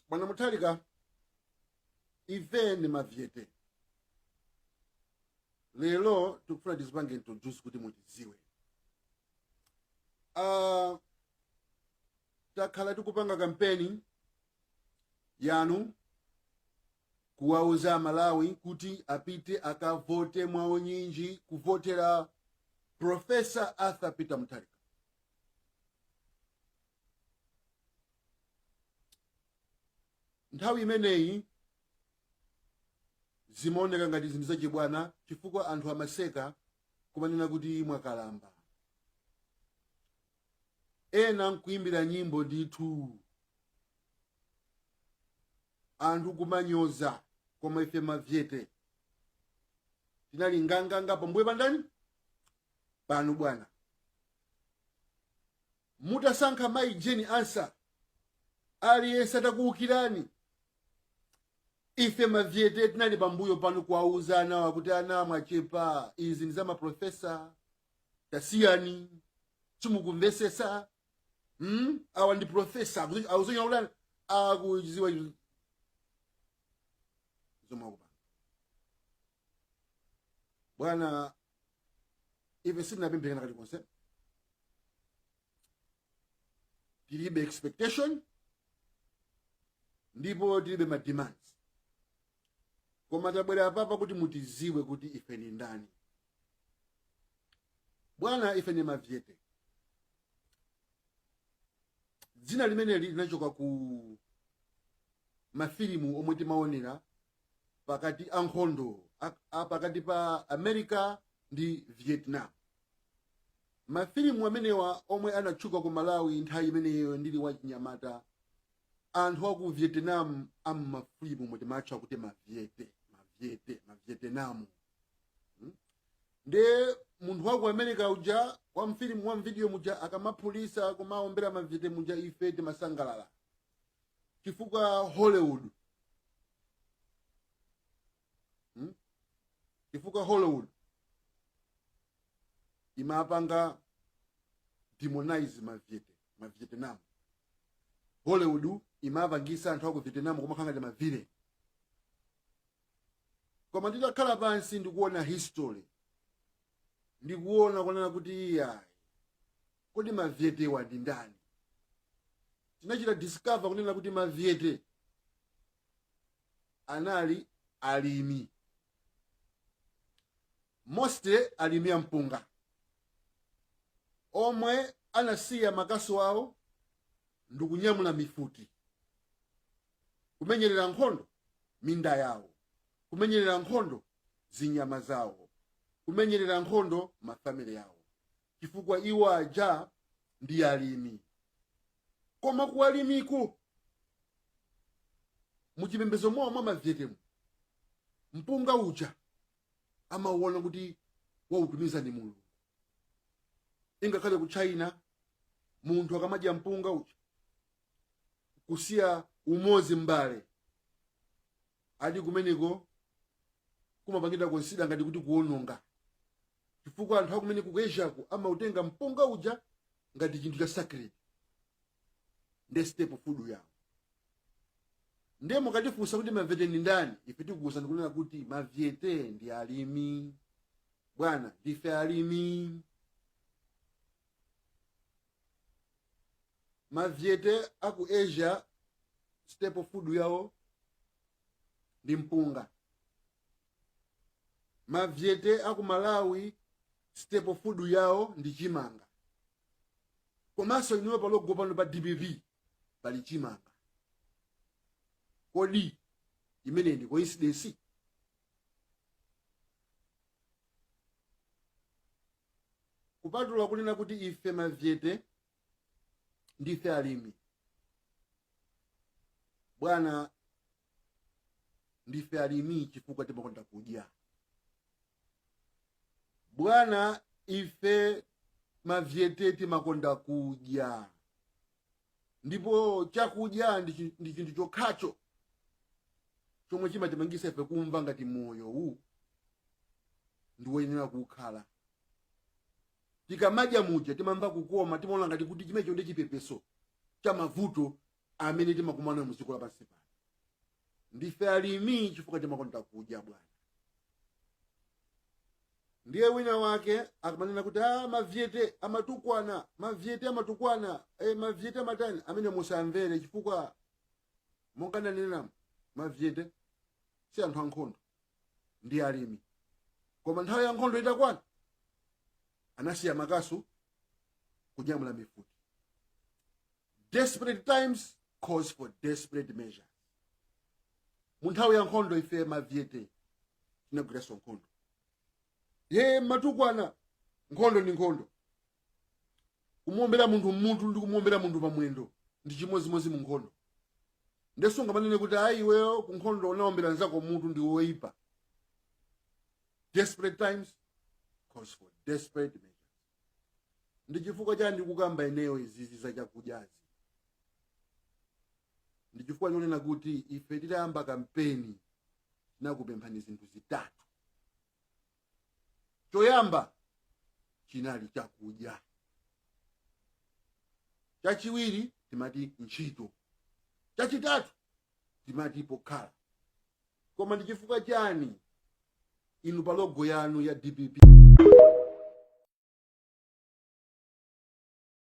Bwana Mutharika, ife ndi mavyete. Lero tikufuna tizipange introduce kuti mutiziwe. Takhala tikupanga kampeni yanu kuwauza Amalawi kuti apite akavote mwaunyinji kuvotera Professor Arthur Peter Mutharika. Nthawi imeneyi zimaoneka ngati zinthu zachibwana chifukwa anthu amaseka kumanena kuti mwakalamba, ena nkuimbira nyimbo ndithu, anthu kumanyoza, koma ife mavyete tinali nganganga pambuyo pandani panu bwana. Mutasankha mayi Jane Ansah, aliyense atakuwukirani, ife mavyete tinali pambuyo panu kuwauza anawa kuti ana mwachepa, izi ndi za maprofesa, tasiyani, simukumvesesa. Awa ndi profesa, akuzonya kuti akuziwa zomwe akupanga. Bwana, ife sitinapemphe kena kalikonse, tilibe expectation ndipo tilibe ma demands, koma tabwera apapa kuti mutiziwe kuti ife ni ndani. Bwana, ife ni mavyete. Dzina limeneli linachoka ku mafilimu omwe timaonera pakati ankhondo pakati pa America ndi Vietnam. Mafilimu amenewa omwe anatchuka ku Malawi nthawi imeneyo ndili wachinyamata, anthu aku Vietnam am'mafilimu omwe timatcha kuti mavyete, mavyete, mavyetenamu. Nde munthu waku America uja wa mfilimu wa mvidiyo muja akamaphulisa kumaombera mavyete muja, ife timasangalala chifukwa Hollywood, Chifukwa Hollywood imapanga demonize mavyete, mavietnam. Hollywood imapangisa anthu aku Vietnam kumakhala ngati mavile. Koma nditakhala pansi ndikuona history, ndikuona kunena kuti iyayi, kodi mavyetewa ndi ndani? Tinachita discover kunena kuti mavyete anali alimi, mostly alimi a mpunga omwe anasiya makasu awo ndikunyamula mifuti kumenyerera nkhondo minda yawo, kumenyerera nkhondo zinyama zawo, kumenyerera nkhondo mafamili yawo, chifukwa iwo aja ndi alimi. Koma ku alimiko muchipembedzo mwawo mwa mavyetemo, mpunga uja amauona kuti wautumiza ndi Mulungu. Ingakhale ku China munthu akamadya mpunga uja kusiya umodzi mbale adi kumeneko kumapangidwa consider ngati kuti kuwononga, chifukwa anthu akumene ku Asiako amautenga mpunga uja ngati chinthu cha sacred, nde staple food yawo. Ndiye mukatifunsa kuti mavyete ndi ndani, ife tikuwuzani kunena kuti mavyete ndi alimi. Bwana, ndife alimi. Mavyete aku Asia staple food yawo ndi mpunga. Mavyete aku Malawi staple food yawo ndi chimanga. Komanso inuyo pa logo pano pa DPP pali chimanga. Kodi imeneyi ndi coincidence? Kupatula kunena kuti ife mavyete ndife alimi, bwana, ndife alimi chifukwa timakonda kudya. Bwana, ife mavyete timakonda kudya, ndipo chakudya ndi chinthu chokhacho chomwe chimatimangisa ife kumva ngati moyo uwu ndi woyenera kukhala. Tikamadya muja timamva kukoma, timaona ngati kuti chimenecho ndi chipepeso cha mavuto Amene timakumana mu dziko lapansi pano ndife alimi chifukwa timakonda kudya, bwana. Ndiye wina wake akamanena kuti ah, mavyete amatukwana, mavyete amatukwana, mavyete amatani, amene musamvere, chifukwa monga ndanenera, mavyete si anthu ankhondo, ndi alimi. Koma nthawi ya nkhondo itakwana, anasiya makasu kunyamula mifuti. Desperate times calls for desperate measures. Mu nthawi ya nkhondo, ife mavyete tinagwiranso nkhondo. Ye matukwana, nkhondo ndi nkhondo. Kumuombera munthu mmutu ndi kumuombera munthu pamwendo ndi chimodzimodzi mu nkhondo. Nde sungamanene kuti ayi, iweyo ku nkhondo unaombera nzako mutu, ndi woipa. Desperate times calls for desperate measures. Ndi chifukwa chani ndikukamba ineyo izizi za chakudyazi? Ndi chifukwa chonena kuti ife titayamba kampeni tinakupemphani zinthu zitatu. Choyamba chinali chakudya, chachiwiri timati ntchito, chachitatu timati pokhala. Koma ndi chifukwa chani inu pa logo yanu ya DPP